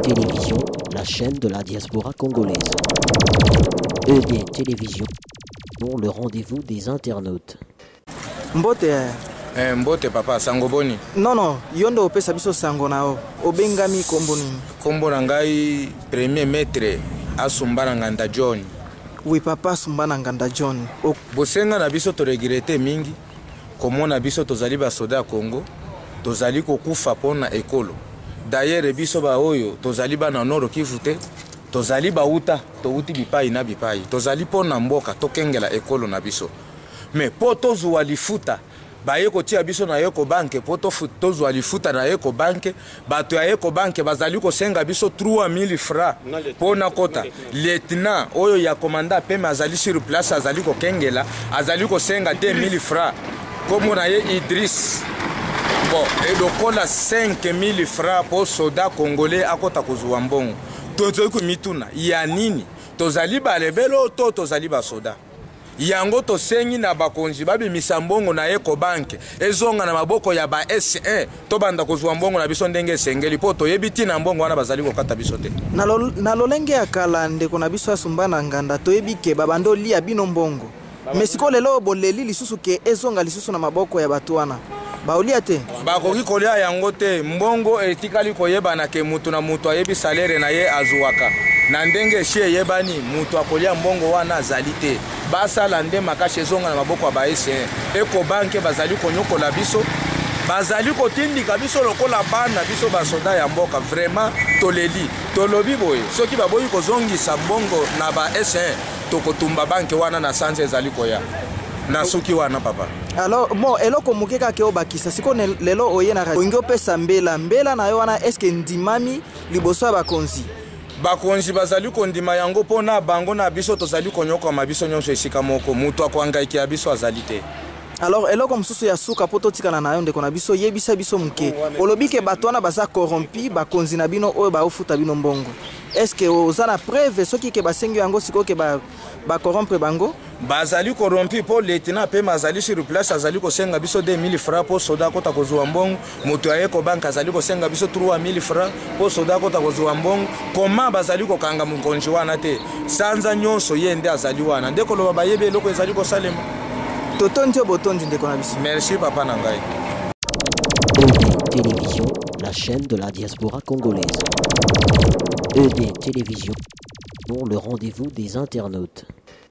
Télévision, la chaîne de la diaspora congolaise. ED Télévision, le rendez-vous des internautes. Mbote. Eh, mbote papa, sango boni? Non non, yo nde opesa biso sango na yo. Obengami kombo nini? Kombo na ngai premier maître Asumba na Nganda John. Oui papa Asumba na Nganda John. O... Bosenga na biso to regrette mingi komona biso tozali basoda ya Congo tozali kokufa mpo na ekolo. D'ailleurs biso baoyo tozali bana Nord Kivu te, tozali bauta, touti bipai na bipai, tozali mpo na mboka, tokengela ekolo na biso. Mais mpo tozwa lifuta baye kotia biso na Ecobank mpo tozwa lifuta na Ecobank, bato ya Ecobank bazali kosenga biso 3000 francs mpo na kota. Lieutenant oyo ya commandant peme azali sur place, azali kokengela, azali kosenga 2000 francs, kombo na ye Idriss. Bon, lokola 5000 francs mpo soda congolais akota kozwa mbongo. Tozali komituna ya nini? Tozali balebelo to tozali basoda? Yango tosengi na bakonzi babimisa mbongo na Ecobank ezonga na maboko ya ba S1, tobanda kozwa mbongo na biso ndenge esengeli, mpo toyebi ntina mbongo wana bazali kokata biso te. Na lolenge ya kala, ndeko na biso Asumba na Nganda, toyebi ke babanda olia bino mbongo, mais sikoyo lelo boleli lisusu ke ezonga lisusu na maboko ya bato wana. Baolia te? Bakoki kolia yango te. Mbongo etikali koyebana ke mutu na mutu ayebi salaire na ye azuwaka na ndenge esi eyebani, mutu akolia mbongo wana azali te. Basala nde makasi ezonga na maboko ya ba S1. Ecobank bazali konyokola biso, bazali kotindika biso lokola bana biso basoda ya mboka. Vraiment toleli, tolobi boye, soki baboyi kozongisa mbongo na ba S1, tokotumba banke wana na sanza ezali koya. Na suki wana papa. Alors bon, eloko moke kaka obakisa sikoyo lelo oye na olingi opesa mbela mbela na yo wana, est-ce que ndimami liboso ya bakonzi? Bakonzi bazali kondima yango mpo na bango na biso tozali konyokama biso nyonso esika moko, moto akoangaikia biso azali te. Alors eloko mosusu ya suka mpo totikala na yo ndeko na biso, yebisa biso moke, olobi ke bato wana baza corrompi, bakonzi na bino oyo baofuta bino mbongo, est-ce que oza na preuve soki ke basengi yango sikoyo ke ba corrompre bango? Bazali corrompi mpo lieutenant pema azali sur place, azali kosenga biso 2000 francs mpo soda akota kozwa mbongo. Moto ya Ecobank azali kosenga biso 3000 francs mpo soda akota kozwa mbongo. Koma bazali kokanga mokonzi wana te, sanza nyonso ye nde azali wana, nde koloba bayebi eloko ezali kosalema. Totondi yo botondi ndeko na biso. Merci papa na ngai. ED Télévision, la chaîne de la diaspora congolaise. ED Télévision, le rendez-vous des internautes.